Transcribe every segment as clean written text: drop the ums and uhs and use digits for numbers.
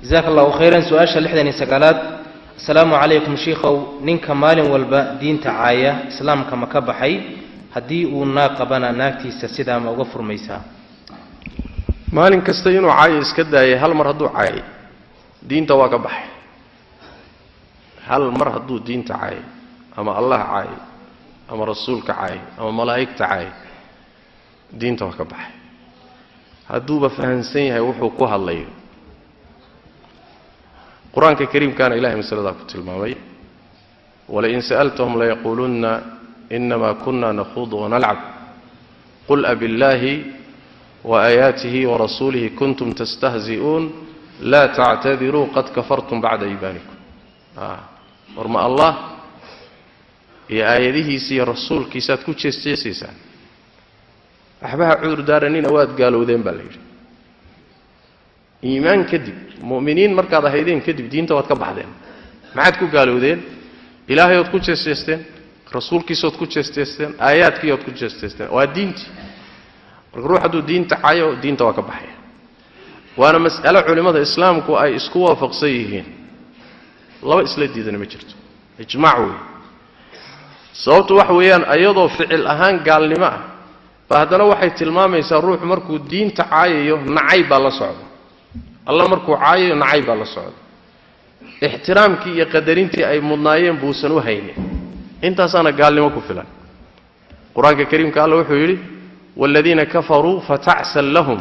Jazaaka Allahu khayran. Su-aasha 69aad: Asalaamu calaykum shiikhow, ninka maalin walba diinta caaya islaamka ma ka baxay? Haddii uu naag qabana, naagtiisa sidaa ma uga furmaysaa? Maalin kasta inuu caayo iska daayay, hal mar hadduu caayay diinta waa ka baxay. Hal mar hadduu diinta caayay ama Allah caayay ama rasuulka caayay ama malaa'igta caayay, diinta waa ka baxay, hadduuba fahansan yahay wuxuu ku hadlayo. Qur-aanka kariimkaana Ilahay masaladaa ku tilmaamay: "Walain sa'altahum layaquulunna inamaa kuna nakhuudu wanalcab qul abillaahi waaayaatihi warasuulihi kuntum tastahzi'uun laa tactadiruu qad kafartum bacda iimaanikum." War ma Allah iyo aayadihiisa iyo rasuulkiisaaad ku jeesjeesaysaan? Waxbaha cudur daaranina, waad gaalowdeen baa la yidhi. Iimaan kadib, mu'miniin markaad ahaydeen kadib, diinta waad ka baxdeen. Maxaad ku gaalowdeen? Ilaahay ood ku jeesjeesteen, rasuulkiisood ku jeesjeesteen, aayaadkii ood ku jeesjeesteen, waa diintii. Marka ruux hadduu diinta cayo, diinta waa ka baxaya. Waana mas'alo culimmada islaamku ay isku waafaqsan yihiin, laba isla diidana ma jirto, ijmaac wey. Sababtu waxa weeyaan, ayadoo ficil ahaan gaalnimo ah ba haddana waxay tilmaamaysaa ruuxu markuu diinta caayayo nacayb baa la socda, Alla markuu caayayo nacayb baa la socda, ixtiraamkii iyo qadarintii ay mudnaayeen buusan u haynin. Intaasaana gaalnimo ku filan. Qur-aanka kariimka Alla wuxuu yidhi: "Waaladiina kafaruu fatacsan lahum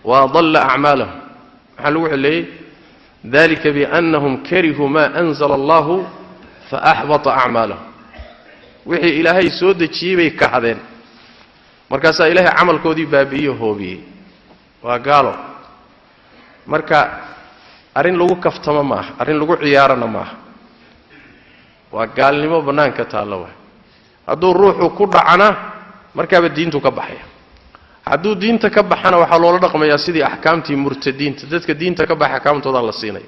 waadalla acmaalahum." Maxaa lagu xilleeyey? "Dalika biannahum karihuu maa anzala allahu faaxbata acmaalahum." Wixii Ilaahay soo dejiyey bay kahdeen, markaasaa Ilaahay camalkoodii baabi'iyo, hoobiyey. Waa gaalo. Marka arrin lagu kaftamo maaha, arrin lagu ciyaarana maaha, waa gaalnimo bannaanka taallo waay. Hadduu ruuxu ku dhacana, markaaba diintu ka baxaya. Hadduu diinta ka baxana, waxaa loola dhaqmayaa sidii axkaamtii murtadiinta, dadka diinta ka baxa axkaamtoodaa la siinaya,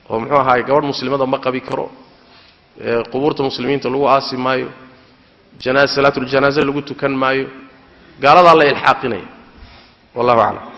oo muxuu ahaay, gabadh muslimada ma qabi karo, qubuurta muslimiinta lagu aasi maayo, salaatuljanaaze lagu tukan maayo, gaaladaa la ilxaaqinaya. Wallahu aclam.